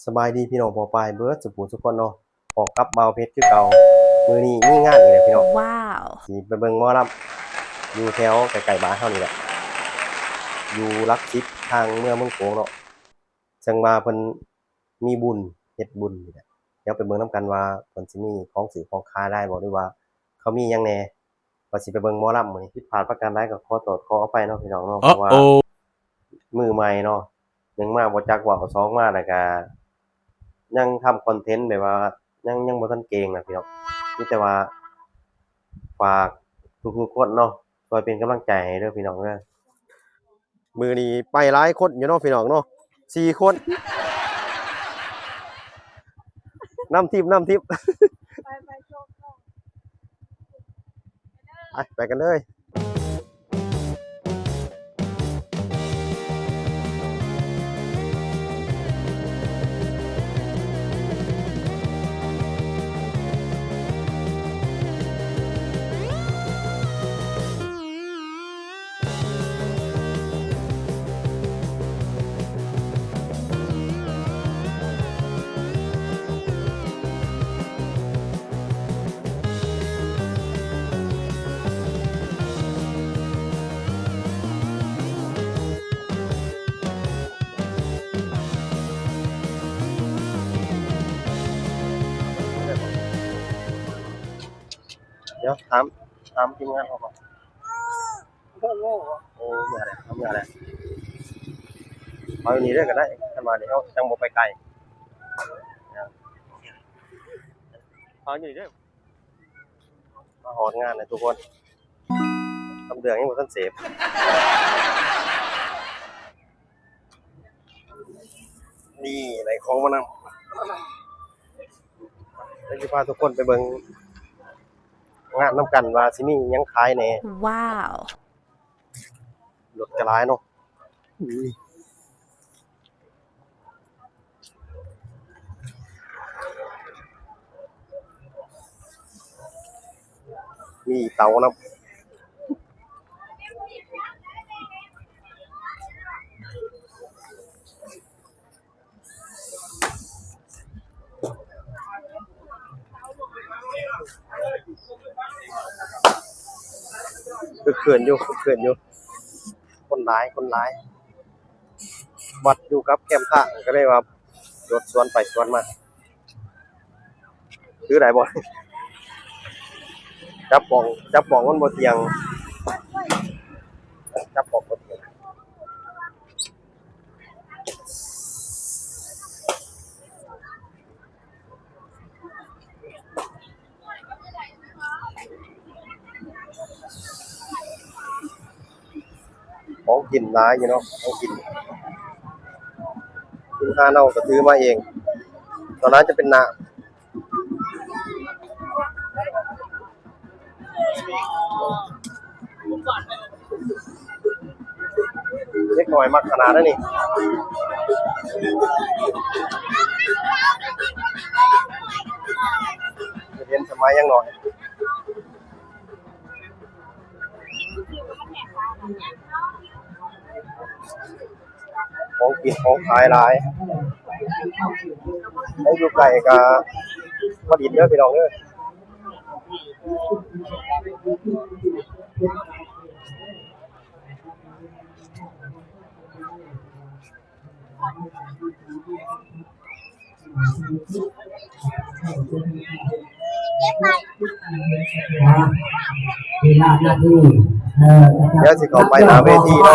ສະບາຍດີພີ່ນ້ອງປ້ອງປາຍເບິດສູ່ຜູ້ສູ່ຄົນເນາະ, ພໍ້ກັບບ່າວເພັດຄືເກົ່າ. ມື້ນີ້ມີງານອີກແລ້ວພີ່ນ້ອງ, ວ້າວ ຊິໄປເບິ່ງໝໍລຳຢູ່ແຖວໃກ້ໆບ້ານເຮົານີ້ແຫຼະ, ຢູ່ຫຼັກສິບ ທາງເມືອງເມືອງໂຂງເນາະ. ເຊິ່ງວ່າເພິ່ນມີບຸນ ເຮັດບຸນນີ້ແຫຼະ. ດຽວໄປເບິ່ງນຳກັນວ່າເພິ່ນຊິມີຂອງຊື້ຂອງຂາຍຫຼາຍບໍ່ ຫຼືວ່າເຂົາມີຫຍັງແດ່. ວ່າຊິໄປເບິ່ງໝໍລຳມື້ນີ້, ຜິດພາດປະການໃດກໍຂໍໂທດຂໍອະໄພເນາະພີ່ນ້ອງເນາະ, ເພາະວ່າມືໃໝ່ເນາະ, ໜຶ່ງມາບໍ່ຈັກເວົ້າ, ສອງມາແລ້ວກະຍັງທຳຄອນເທັນແບບວ່າຍັງ ຍັງບໍ່ທັນເກັ່ງນະພີ່ນ້ອງ. ມີແຕ່ວ່າຝາກທຸກໆຄົນເນາະ ຊ່ວຍເປັນກຳລັງໃຈໃຫ້ເດີພີ່ນ້ອງເດີ. ມື້ນີ້ໄປຫຼາຍຄົນຢູ່ເນາະພີ່ນ້ອງເນາະ, ສີ່ຄົນ. ນຳທີມ ນຳທີມ. ໄປ ໄປ ໄປ ໄປກັນເລີຍ. ດຽວຖາມ ຖາມທີມງານເຮົາກ່ອນ. ໂອ້ ເມື່ອແລ້ວ ເມື່ອແລ້ວ. ເອົາຢູ່ນີ້ເດີກໍໄດ້, ຄັນວ່ານີ້ເຮົາຈັ່ງບໍ່ໄປໄກ. ເອົາຢູ່ນີ້ເດີ. ມາຮອດງານແລ້ວທຸກຄົນ, ນ້ຳເດືອງຍັງບໍ່ທັນເສບ. ນີ້ ໄດ້ຂອງມານຳ. ດຽວຊິພາທຸກຄົນໄປເບິ່ງງານນຳກັນວ່າຊິມີຫຍັງຂາຍແດ່. ວ້າວ ລົດກະຫຼາຍເນາະ. ມີເຕົານຳ. ຄຶກຄື້ນຢູ່ ຄຶກຄື້ນຢູ່, ຄົນຫຼາຍ ຄົນຫຼາຍ. ວັດຢູ່ກັບແຄມທາງ ກໍເລີຍວ່າລົດສວນໄປສວນມາ. ຖືໄດ້ບໍ່? ຈັບກ້ອງ ຈັບກ້ອງມັນບໍ່ທ່ຽງ, ຈັບກ້ອງບໍ່ທ່ຽງ. ຂອງກິນຫຼາຍຢູ່ເນາະ, ຂອງກິນ ກິນຫາເນົາກໍຖືມາເອງ, ສ່ວນຫຼາຍຈະເປັນນ້ຳ. ເດັກນ້ອຍມັກຂະໜາດເດ້ນີ້, ເຫັນສະໄໝຍັງນ້ອຍ. ຂອງກິນຂອງຂາຍຫຼາຍ, ໃຜຢູ່ໃກ້ກໍມາຫຼິ້ນເດີພີ່ນ້ອງເດີ. ດຽວຊິເຂົ້າໄປໜ້າເວທີເນາະ.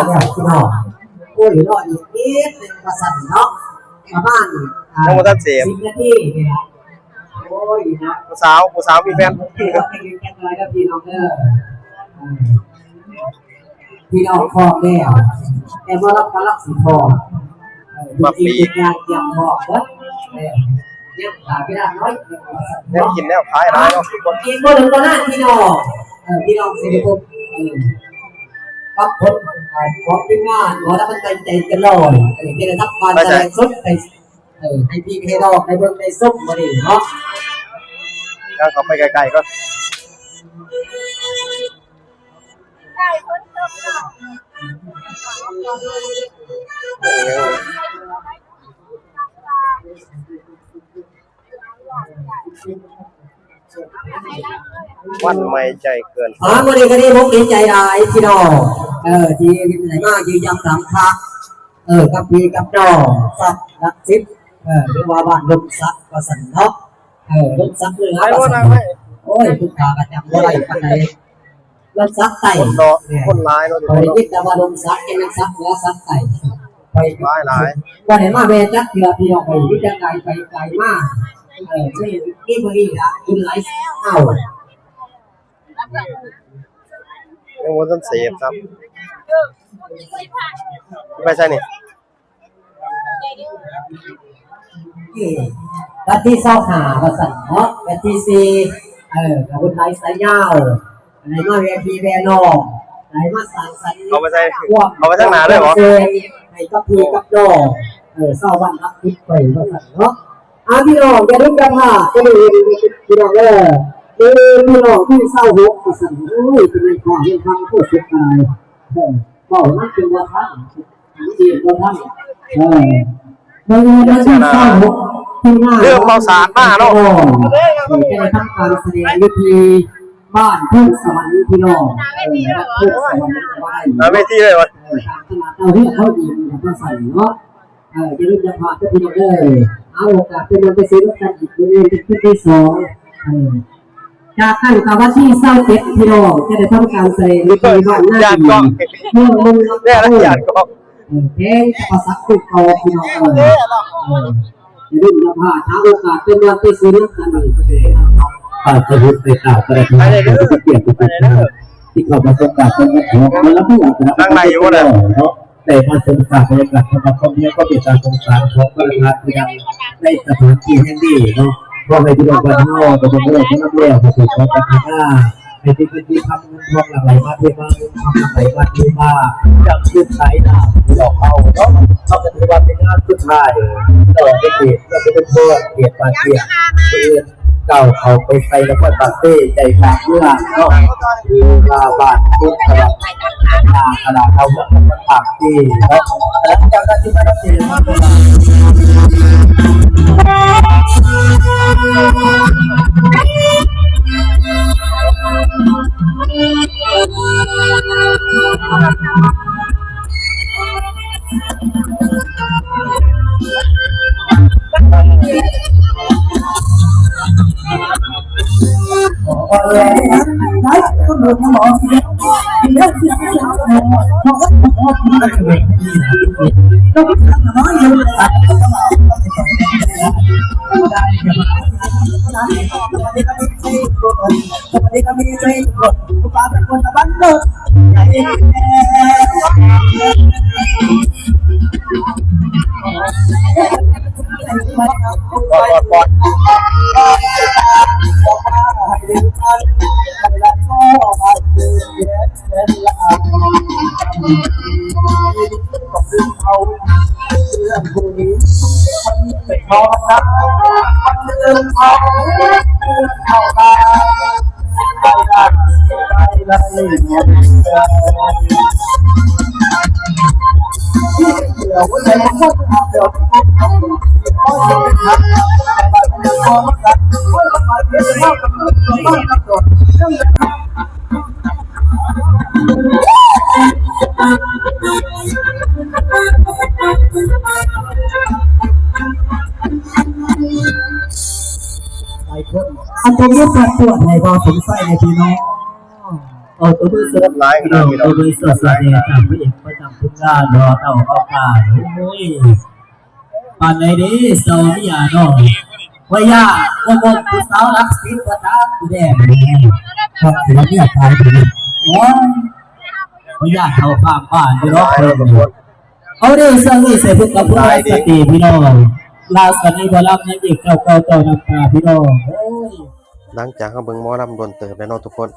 ໂອ້ຍ ລໍອີກນິດໜຶ່ງວ່າຊັ້ນເນາະ, ປະມານ ອ່າ ຍັງບໍ່ທັນເສບ ສິບນາທີນີ້ລະ. ໂອ້ຍ ເນາະ ຜູ້ສາວ ຜູ້ສາວມີແຟນ. ຈັກໜ້ອຍເດີພີ່ນ້ອງເດີ. ພີ່ນ້ອງພ້ອມແລ້ວ ແຕ່ບໍ່ຮັບກຳລັງຊິພ້ອມ. ເອີ ທຸກສິ່ງທຸກຢ່າງກຽມພ້ອມເບິດ. ເອີ ຍັງຂາດເວລາໜ້ອຍໜຶ່ງວ່າຊັ້ນເນາະ. ແນວກິນແນວຂາຍຫຼາຍເນາະທຸກຄົນ, ອີກບໍ່ດົນບໍ່ນານພີ່ນ້ອງ ເອີ ພີ່ນ້ອງຊິໄດ້ພົບ ເອີ ກັບຜົນ ເອີ ຂອງທີມງານ ໝໍລຳ ມັນຕັ້ງໃຈເກັນລອຍ ເອີ ເຮັດໃຫ້ທັບບານ ໄປໃສ ສະແດງສົດໄປ. ເອີ ໃຫ້ພີ່ໃຫ້ນ້ອງໄດ້ເບິ່ງໄດ້ຊົມມື້ນີ້ເນາະ. ເອົາເຂົ້າໄປໃກ້ໆກ່ອນ. ວັນໃໝ່ໃຈເກີນ ອ່າ ມື້ນີ້ກໍດີອົກດີໃຈຫຼາຍພີ່ນ້ອງ ເອີ ທີ່ໄດ້ມາເຢ້ຽມຢາມຖາມຂ່າວ ເອີ ກັບພີ່ກັບນ້ອງສັກຫຼັກສິບ ເອີ ຫຼືວ່າບ້ານດົງສັກວ່າຊັ້ນເນາະ ເອີ ດົງສັກເຫຼືອວ່າຊັ້ນ. ໂອ້ຍ ຜູ້ຂ້າກໍຈຳບໍ່ໄດ້ປານໃດ. ລົງສັກໄຕ້ ຄົນເນາະ ແມ່ນ ຄົນຫຼາຍເນາະ ຂ້ອຍໄດ້ຍິນແຕ່ວ່າລົງສັກ ແມ່ນສັກເໜືອສັກໃຕ້ ຂ້ອຍຫຼາຍໆ ບໍ່ໄດ້ມາແວ່ຈັກເທື່ອ ພີ່ນ້ອງເອີຍ ມີແຕ່ໄກໄປໄກມາ ເອີ ມີ ມີມື້ນີ້ລະ ບຸນຫຼາຍເອົາ ຍັງບໍ່ທັນເສບຊ້ຳ ໄປໃສນີ້? ເອີ ວັນທີຊາວຫ້າວ່າຊັ້ນເນາະ ວັນທີສີ່ ເອີ ກະບຸນຫຼາຍສາຍຍາວ ໄດ້ມາແວ່ພີ່ແວ່ນ້ອງ ໄດ້ມາສ້າງສັນ ເອົາໄປໃສ ເອົາໄປທາງໜ້າເລີຍບໍ? ໃຫ້ກັບພີ່ກັບນ້ອງ ເອີ ຊາວບ້ານຮັກຈິດໄປວ່າຊັ້ນເນາະ. ອ່າ ພີ່ນ້ອງຢ່າລືມກັນວ່າ ຈະໄດ້ເຫັນພີ່ນ້ອງເດີ ເດີ ພີ່ນ້ອງທີຊາວຫົກວ່າຊັ້ນ ໂອ້ຍ ເປັນໄງ ພໍເຫັນຟັງໂຄດສຸດກາຍ ເອີ ເວົ້ານຳຈົນວ່າທັນ ເອີ ມື້ວັນທີຊາວຫົກ ທີໜ້າ ເລື່ອງເວົ້າສາດມາເນາະ ຈະໄດ້ທຳການສະແດງຢູ່ທີ່ບ້ານໂພນສະຫວັນ ພີ່ນ້ອງ ເອີ ບ້ານໂພນສະຫວັນ ໜ້າເວທີເລີຍວະ ເອີ ຕາມຕະຫຼາດດາວເຮືອງເຮົາອີກ ວ່າຊັ້ນເນາະ. ເອີ ຢ່າລືມຢ່າພາດເດີພີ່ນ້ອງເດີ ຫາໂອກາດໄປມ່ວນໄປຊື່ນຳກັນອີກມື້ອື່ນເປັນຄືນທີສອງ ເອີ ຈາກນັ້ນກໍວັນທີຊາວເຈັດ ພີ່ນ້ອງ ຈະໄດ້ທຳການສະແດງຢູ່ທີ່ບ້ານນາດີ ເມືອງມົງລະຄອນ ເອີ ແຂວງຈຳປາສັກຄືເກົ່າ ພີ່ນ້ອງເອີຍ ເອີ ຢ່າລືມຢ່າພາດ ຫາໂອກາດໄປມ່ວນໄປຊື່ນນຳກັນອີກ ເອີ ທີ່ເຂົ້າມາຊົມການສົມທບຂອງ ນັ່ງໄດ້ຢູ່ບໍ່ເນາະ? ໄດ້ມາຊົມພາບບັນຍາກາດ ຄວາມຮັກຄວາມແພງ ຄວາມເມດຕາສົງສານຂອງພະນັກງານຜູ້ໃຫຍ່ໃນສະຖານທີ່ແຫ່ງນີ້ເນາະ. ຂໍໃຫ້ພີ່ນ້ອງບ້ານເຮົາໄດ້ເບິ່ງໄດ້ຊົມນຳແລ້ວ ໃຫ້ຖືກຄວາມປາດຖະໜາ ໃຫ້ມີເງິນມີຄຳ ເງິນທອງຫຼັ່ງໄຫຼມາເທມາ ເງິນທອງຫຼັ່ງໄຫຼມາເທມາ ຢ່າງສຸດສາຍນ້ຳດອກເອົາເນາະ. ເຮົາກໍຖືວ່າເປັນງານສຸດທ້າຍເນາະ ໃນເຂດ ເພື່ອເປັນພອນເຂດບ້ານເກຍງ ເພື່ອ ກ້າວເຂົ້າໄປໃສ່ນະຄອນປາກເຊ ໃຈກາງເມືອງເນາະ ຫຼືວ່າບ້ານໂພນສະຫວັນ ໜ້າຕະຫຼາດດາວເຮືອງນະຄອນປາກເຊເນາະ. ແຕ່ຫຼັງຈາກນັ້ນທີ່ມານຳເສດມາ ຫຼາຍຄົນ ອັນຕົວມືປວດປວດໃຫ້ບໍ່ສົງໄສໃນພີ່ນ້ອງ ເອົາຕົວມືສະດັບຫຼາຍຂະໜາດພີ່ນ້ອງ ຕົວມືສະດັບຫຼາຍຂະໜາດ ພະເອກປະຈຳທີມງານເນາະ ເອົາອອກການ ໂອ້ຍ ປານໃດເດ້ສາວເມຍເນາະ ວ່າຢ່າ ບໍ່ ບໍ່ ຜູ້ສາວລັກສິບວ່າຈັກຜູ້ແດ່ ພວກສິລະເມຍຕາຍໄປເລີຍ ໂອ້ຍ ວ່າຢ່າເຂົ້າຂ້າງບ້ານຢູ່ດອກເພິ່ນ ເອົາເດ້ ຊ່ວງນີ້ໃສ່ເພິ່ນກັບຜູ້ໃດສະຕິພີ່ນ້ອງ ລາວສະນີໝໍລຳນາງເອກເຈົ້າເກົ່າເຈົ້ານ້ຳຕາພີ່ນ້ອງ ໂອ້ຍ. ຫຼັງຈາກເຮົາເບິ່ງໝໍລຳດົນເຕີບແລ້ວເນາະທຸກຄົນ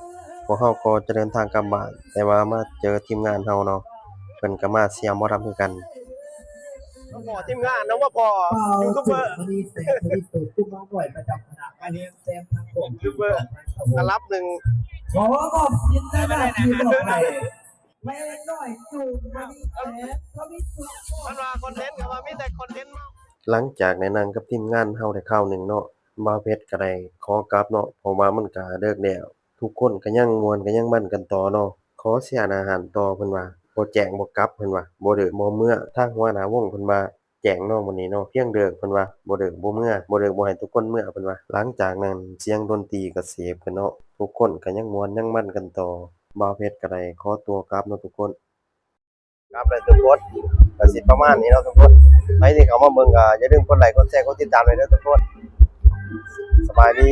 ພວກເຮົາກໍຈະເດີນທາງກັບບ້ານ ແຕ່ວ່າມາເຈີທີມງານເຮົາເນາະ ເພິ່ນກໍມາເຊຍໝໍລຳຄືກັນ. มาพอทีมงานเนาะ มาพอยูทูบเบอร์ อันนี้แสงทวิตสูง ผู้มาบ่อยประจำคณะมาเลี้ยงแซมทางผม ยูทูบเบอร์อันดับหนึ่ง ขอมอบสิทธิ์หน้าที่ต่อไป แม่น้อยจูงมณีแสงทวิตสูง มันว่าคอนเทนต์ ก็ว่ามีแต่คอนเทนต์เมา หลังจากได้นั่งกับทีมงานเฮาได้คราวหนึ่งเนาะ บ่าวเพชรก็ได้ขอกลับเนาะ เพราะว่ามันก็เลิกแล้ว ทุกคนก็ยังม่วนก็ยังมันกันต่อเนาะ ขอเสียอาหารต่อเพิ่นว่า บ่แจ้งบ่กลับเพิ่นว่า บ่เดินบ่เมือ ทางหัวหน้าวงเพิ่นว่า แจ้งเนาะมื้อนี้เนาะ เพียงเลิกเพิ่นว่า บ่เลิกบ่เมือ บ่เลิกบ่ให้ทุกคนเมือเพิ่นว่า หลังจากนั้นเสียงดนตรีก็เสพขึ้นเนาะ ทุกคนก็ยังม่วนยังมันกันต่อ บ่าวเพชรก็ได้ขอตัวกลับเนาะทุกคน กลับแล้วทุกคน ก็สิประมาณนี้เนาะทุกคน ใครที่เข้ามาเบิ่งก็อย่าลืมกดไลค์กดแชร์กดติดตามไว้เด้อทุกคน สบายดี